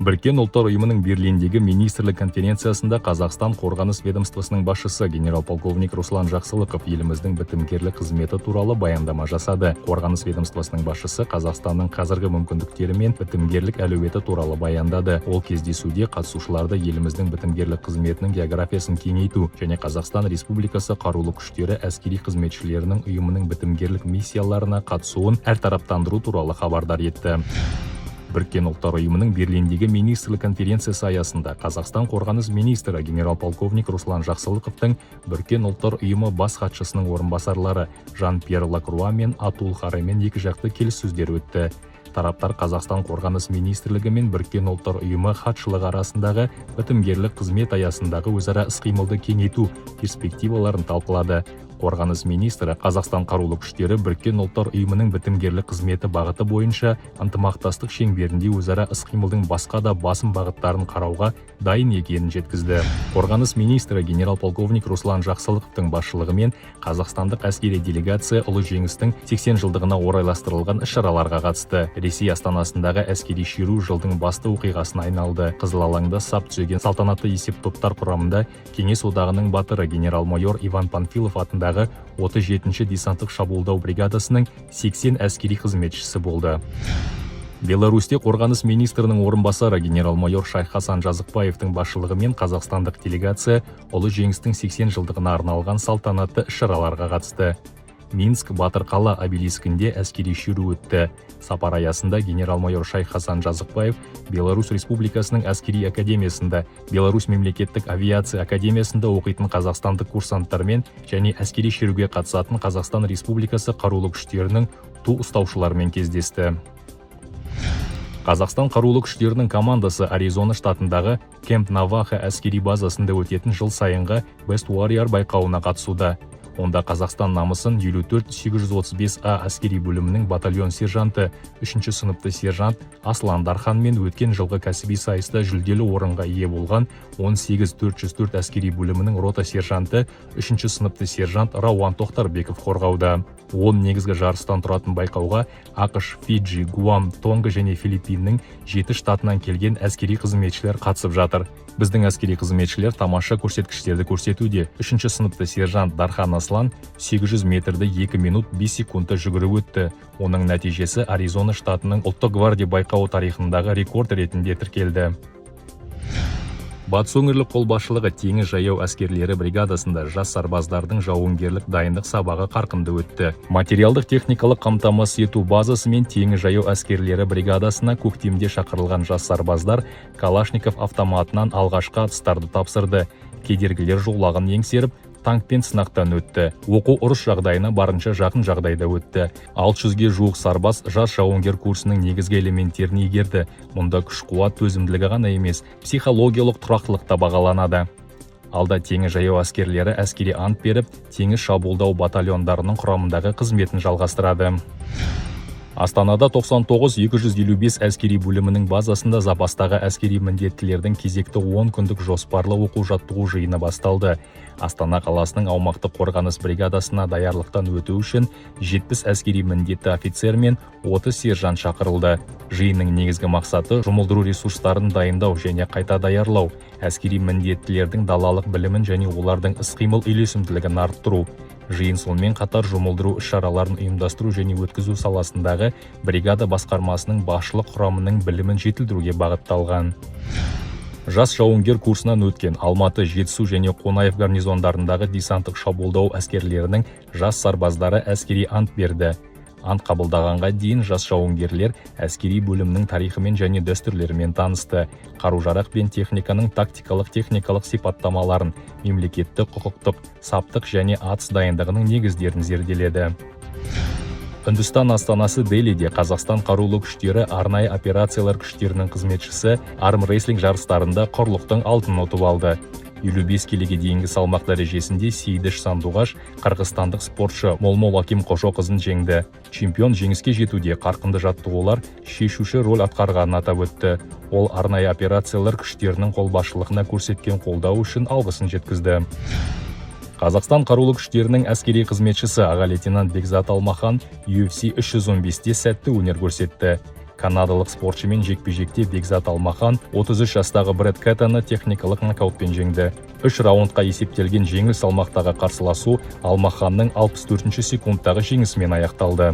Біріккен Ұлттар Ұйымының Берлиндегі министрлік конференциясында Қазақстан қорғаныс ведомствосының басшысы генерал-полковник Руслан Жақсылықов еліміздің бітімгерлік қызметі туралы баяндама жасады. Қорғаныс ведомствосының басшысы Қазақстанның қазіргі мүмкіндіктері мен бітімгерлік әлеуеті туралы баяндады. Ол кездесуде қатысушыларды еліміздің бітімгерлік қызметінің географиясын кеңейту және Қазақстан Республикасы Қарулы Күштері әскери қызметшілерінің ұйымының бітімгерлік миссияларына қатысуын әртараптандыру туралы хабардар етті. Біріккен Ұлттар Ұйымының Берлиндегі министрлік конференциясы аясында Қазақстан қорғаныс министрі генерал-полковник Руслан Жақсылықовтың Біріккен Ұлттар Ұйымы бас хатшысының орынбасарлары Жан-Пьер Лакруа мен Атул Харемен екіжақты келіссөздер өтті. Тараптар Қазақстан Қорғаныс министрлігі мен Біріккен Ұлттар Ұйымы хатшылығы арасындағы бітімгерлік қызмет аясындағы өзара іс-қимылды кеңейту перспективаларын талқылады. Қорғаныс министрі Қазақстан Қарулы Күштері Біріккен Ұлттар Ұйымының бітімгерлік қызметі бағыты бойынша ынтымақтастық шеңберінде өзара іс-қимылдың басқа да басым бағыттарын қарауға дайын екенін жеткізді. Қорғаныс министрі генерал-полковник Руслан Жақсылықовтың басшылығымен қазақстандық әскери делегация Ұлы Жеңістің 80 жылдығына орайластырылған іс-шараларға қатысты. Ресей астанасындағы әскери шеру жылдың басты оқиғасына айналды. Қызыл алаңда сап түзеген салтанатты есептоптар құрамында Кеңес Одағының Батыры генерал-майор Иван Панфилов атындағы 37-ші десанттық шабуылдау бригадасының 80 әскери қызметшісі болды. Беларусьте қорғаныс министрінің орынбасары генерал-майор Шайхасан Жазықбаевтың басшылығымен қазақстандық делегация Ұлы Жеңістің 80 жылдығына арналған салтанатты іс-шараларға қатысты. Минск Батыр қала обелискінде әскери шеру өтті. Сапар аясында генерал-майор Шайхасан Жазықбаев Беларусь Республикасының әскери академиясында, Беларусь мемлекеттік авиация академиясында оқитын қазақстандық курсанттармен және әскери шеруге қатысатын Қазақстан Республикасы Қарулы Күштерінің ту ұстаушыларымен кездесті. Қазақстан Қарулы Күштерінің командасы Аризона штатындағы Кемп Наваха әскери базасында өтетін жыл сайынғы Best Warrior байқауына қатысуда. Онда Қазақстан намысын 54 835 А әскери бөлімінің батальон сержанты, үшінші сыныпты сержант Аслан Дархан мен өткен жылғы кәсіби сайыста жүлделі орынға ие болған 18 404 әскери бөлімінің рота сержанты, үшінші сыныпты сержант Рауан Тоқтарбеков қорғауда. 10 негізгі жарыстан тұратын байқауға АҚШ, Фиджи, Гуам, Тонга және Филиппиннің жеті штатынан келген әскери қызметшілер қатысып жатыр. Біздің әскери қызметшілер тамаша көрсеткіштерді көрсетуде. Үшінші сыныпты сержант Дархан Аслан 800 метрді 2 минут 5 секундта жүгіріп өтті. Оның нәтижесі Аризона штатының Ұлттық гвардия байқауы тарихындағы рекорд ретінде тіркелді. Батыс өңірлік қолбасшылығы теңіз жаяу әскерлері бригадасында жас сарбаздардың жауынгерлік дайындық сабағы қарқынды өтті. Материалдық техникалық қамтамасыз ету базасы мен теңіз жаяу әскерлері бригадасына көктемде шақырылған жас сарбаздар Калашников автоматынан алғашқы атыстарды тапсырды. Кедергілер жолағын еңсеріп, танкпен сынақтан өтті. Оқу ұрыс жағдайына барынша жақын жағдайда өтті. 600-ге жуық сарбаз жас жауынгер курсының негізгі элементтерін игерді. Мұнда күш қуат, төзімділігі ғана емес, психологиялық тұрақтылық та бағаланады. Алда теңіз жаяу әскерлері әскери ант беріп, теңіз шабуылдау батальондарының құрамындағы қызметін жалғастырады. Астанада 99 255 әскери бөлімінің базасында запастағы әскери міндеттілердің кезекті 10 күндік жоспарлы оқу-жаттығу жиыны басталды. Астана қаласының аумақтық қорғаныс бригадасына даярлықтан өту үшін 70 әскери міндетті офицер мен 30 сержант шақырылды. Жиынның негізгі мақсаты – жұмылдыру ресурстарын дайындау және қайта даярлау, әскери міндеттілердің далалық білімін және олардың іс-қимыл үйлесімділігін арттыру. Жиын сонымен қатар жұмылдыру іс-шараларын ұйымдастыру және өткізу саласындағы бригада басқармасының басшылық құрамының білімін жетілдіруге бағытталған. Жас жауынгер курсынан өткен Алматы, Жетісу және Қонаев гарнизондарындағы десанттық шабуылдау әскерлерінің жас сарбаздары әскери ант берді. Ант қабылдағанға дейін жас жауынгерлер әскери бөлімнің тарихымен және дәстүрлерімен танысты. Қару-жарақ пен техниканың тактикалық, техникалық сипаттамаларын, мемлекеттік, құқықтық, саптық және атыс дайындығының негіздерін зерделеді. Үндістан астанасы Делиде Қазақстан Қарулы Күштері арнайы операциялар күштерінің қызметшісі армрестлинг жарыстарында құрлықтың алтынын ұтып алды. 55 келіге дейінгі салмақ дәрежесінде Сейдіш Сандуғаш қырғызстандық спортшы Молмол Аким Қожоқызын жеңді. Чемпион жеңіске жетуде қарқынды жаттығулар шешуші роль атқарғанын атап өтті. Ол арнайы операциялар күштерінің қолбасшылығына көрсеткен қолдау үшін алғысын жеткізді. Қазақстан Қарулы Күштерінің әскери қызметшісі аға лейтенант Бекзат Алмахан UFC 315-те сәтті өнер көрсетті. Канадалық спортшымен жекпе-жекте Бекзат Алмахан 33 жастағы Брэд Кеттоны техникалық нокаутпен жеңді. Үш раундқа есептелген жеңіл салмақтағы қарсыласу Алмаханның 64 секундтағы жеңісімен аяқталды.